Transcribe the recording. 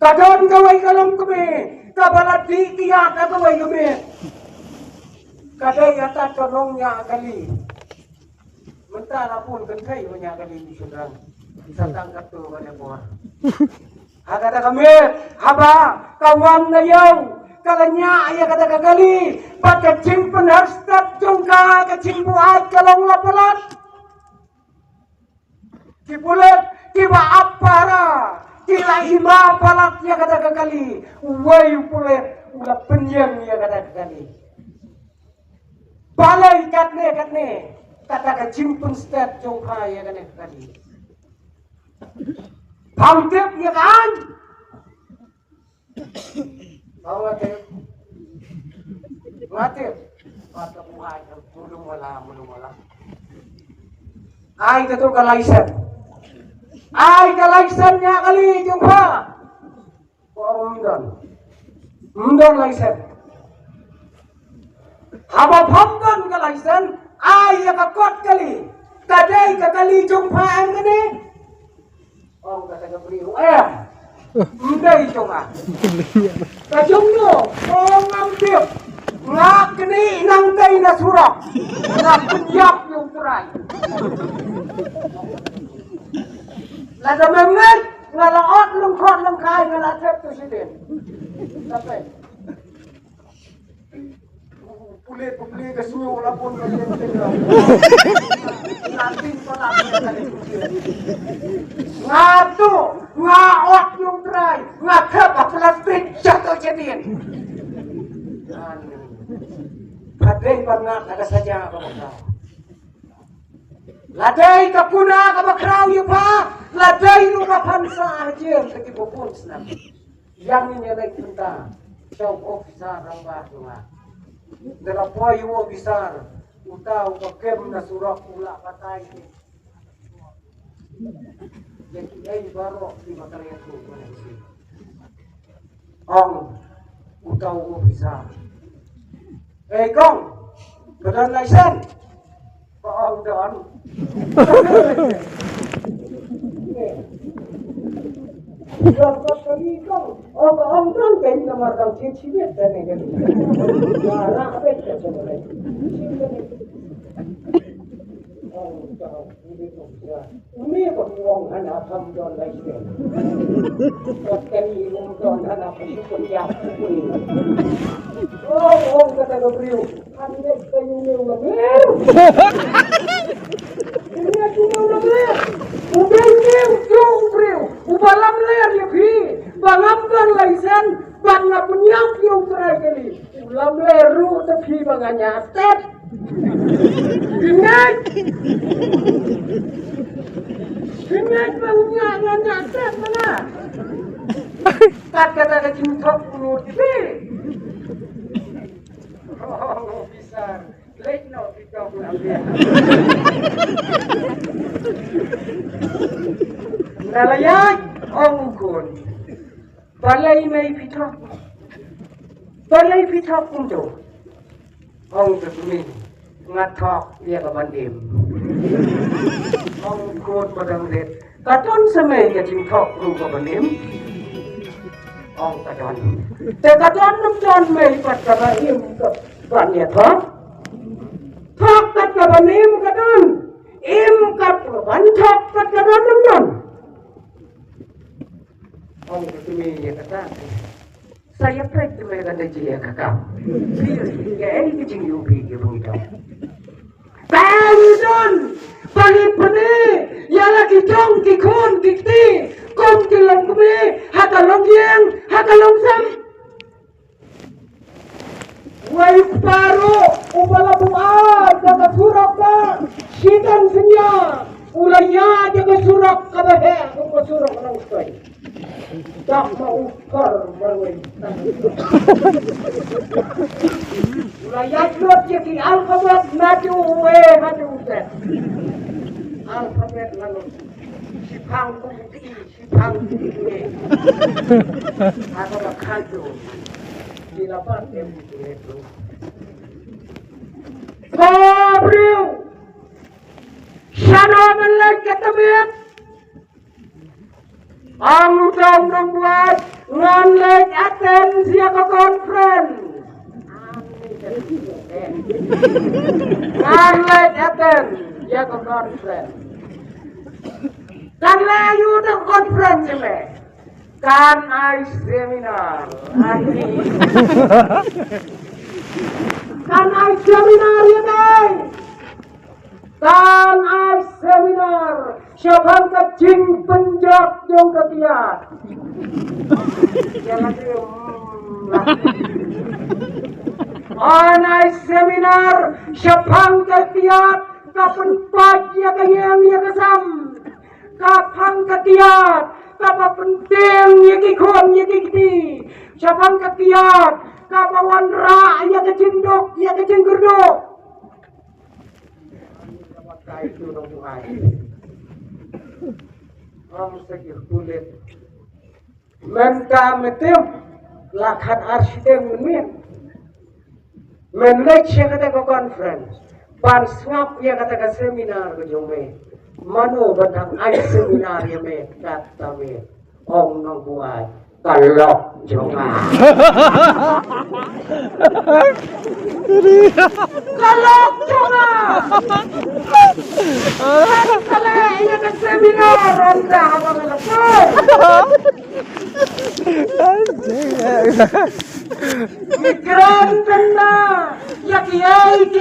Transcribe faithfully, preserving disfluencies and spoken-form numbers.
Ka don kawei ka longkmie kaba la dih kiad ha kawei ka miet. Ka dei ïa ka ka nongñiah kali. Mynta la bun kynthei ba ñiah kali ki shynrang. Sa tang katto katne por. Ha kata ka miet haba ka wan na ïew ka la ñiah ïa kata ka kali. Bad ka jingpynhar stet jong ka, ka jingbuaid ka long la palat. Ki pulit kiba ap pahara ki la ima palat ïa kata ka kali. Uwei u pulit u la pynïeng ïa kata ka kali. Balei katne katne kata ka jingpynstet jong pha ïa kane ka kali? Pham tip ïa ka aiñ. Nga tip. Nga tip. Kata buhai ka mulung wala, mulung wala. Ai ka tu ka license. Ai ka license ïa kali jong pha. Ko ong ym don. Ym don license. Haba pham don ka license, ai ïa ka kot kali. Ka dei ka kali jong pha em kane? Ong kata ka briew, em. Ym dei jong nga. Ka jong no, ong ngam tip. Nga kane nang dei na surok. Nga pynïap ïa u trai. Lada mem ngeit nga la ot lyngkhot lyngkhai nga la thep tu shadien. Tapi pule pule ka sngew la pun ka yen yen la. Nga tin ko la pun ka yen. Nga tu nga ot ïa u trai nga thep ha plastik jatuh shadien. Pha dei ban ngat ha ka saja ka baka. La dei ka puna kaba khraw ïa pha, la dei ruh ka phan sah ha jel ka ki bun snem. Ïa ngin ïa leit mynta sha u officer rangbah jong nga. Da la poi u officer, uta uba kem na surok u la batai. Ïa kiei baroh kiba kren ruh. Ong uta u officer, "Ei kong, ba don license?" Ba ong don. Don ba kali kong. Oh, ba ong don, kong namar kong chin chin bet dan ni kali. Ba rak bet ka sama lai. Chin kali. Ong don. Une ba ong hana pham don license. Wat kali ong don hana pham don ïa. Ong ong kata ka briew. Hynrei ka ïa une u lamler. Une ka ïa une u lamler. U dei une u briew, u briew uba lamler ïa phi. Ba ngam don license bad nga pynïap ïa u trai kali. U lamler ruh te phi ba nga ñiah stet. Phi ngeit? Phi ngeit ba u ñiah, nga ñiah stet ma nga? Kat kata ka jingthok u lut phi. Oh, officer. Leit noh phi thok na phi. Na la ïaid, ong u khun. Balei mei phi thok? Balei phi thok kumto? Ong ka kmie, nga thok ïa ka ban im. Ong u khun ba dang rit. Ka don sa mei ka jingthok ruh ka ban im? Ong ka don. Te ka don ym don mei pat ka ba im ka ban ïa thok? Thok kat ka ban im ka don. Im kat ka ban thok kat ka don ym don? Ong ka kmie ïa kata. Sa ïa peit te me ka da jia ka kam. Phi ïa ei ka jingïohi ki bun ka. Tang don ba ngi pyni ïa la ki jong ki khun ki kti kum ki longkmie ha ka longïing ha ka longsem. Wei u kpa ruh uba la buaid da ka surok ba shitan synñia u la ïaid da ka surok kaba heh kum ka surok Nongstoiñ. Dak ma u kor marwei. U la ïaid lut ïa ki alphabet naduh u A haduh u Z. Alphabet la lut. Shiphang kum ki, shiphang kum ki. Haba ba khan tu. Ki la bat em ki tu. Ko briew. Shano ban leit ka tamiat. Ong u Nongbuaid, ngan leit attend ïa ka conference. Ngan leit attend ïa ka conference. Kan leit ïa ka conference ïa me. Kan ai seminar. Ani. Kan ai seminar ïa me. Kan ai seminar shaphang ka jingpynjot jong ka kiad. Kan ai seminar shaphang ka kiad ka pynpait ïa ka ïing ïa ka sem. Shaphang ka kiad kaba pyntieng ïa ki khun ïa ki kti. Shaphang ka kiad kaba wanrah ïa ka jingduk ïa ka jingkyrduh. Mynta mynmiet la khatar shiteng mynmiet. Men leit sha kata ka conference ban sngap ïa kata ka seminar ka jong me. Mano ba dang ai seminar ïa me kata me? Ong Nongbuaid, ka lok jong nga. Ka lok jong nga. Ka lok ïa ka seminar ong da ha ba nga la poi. Ki kren tynna ïa ki ei ki